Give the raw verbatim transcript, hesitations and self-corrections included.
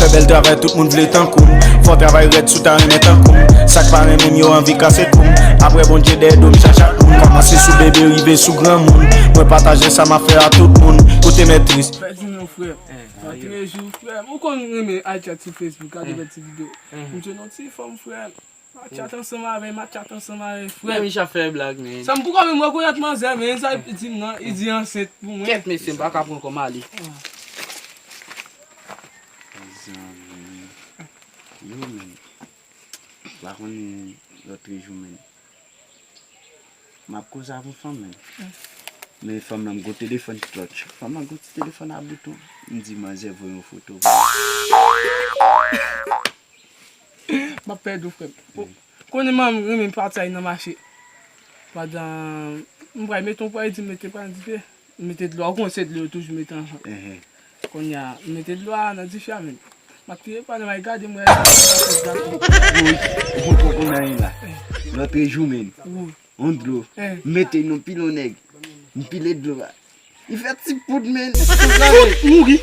Fè bèl travay, tout moun vle tankou m. Fò travay rèd si w ta renmen tankou m. Sa k pa renmen m, yo anvi kase kou m. Apre Bondye, dèyè do m chache ak moun. Kòmanse sou bebe, rive sou granmoun. Mwen pataje sa m ap fè a tout moun. Koute mètris. Fè di non, frè. Nan treze jou, frè. Ou konn renmen al tchat sou Facebook, gade lòt ti videyo. M jwenn yon ti fanm, frè. M ap tchat ansanm avè l, m ap tchat ansanm avè l, frè. Men Micha fè blag, men. Sa m poko menm rekonèt manzè, men sa li di m nan, li di ansent pou mwen. Kèt, mesye, m pa ka pran kò m ale. Mezanmi. Yo, men. Pa konnen lòt jou, men. M ap koze avè yon fanm, men. Men fanm nan, m gon telefòn klòtch. Fanm nan gon ti telefòn a bouton. M di manzè voye yon foto. M ap pèdi w, frè m. Konnen manman m renmen pati nan mache. Pandan m pral mete yon pwa, li di m mete pwa nan dife. M mete dlo a, ou konn se dlo yo toujou mete anvan. Kounye a, m mete dlo a nan dife a, men. M ap tire pwa nan may gade, m wè. Ou poko konn anyen la. Lòt jou, men. Yon dlo. M mete yon pilon nèg. M pile dlo a. Li fè ti poud, men. Poud mouri.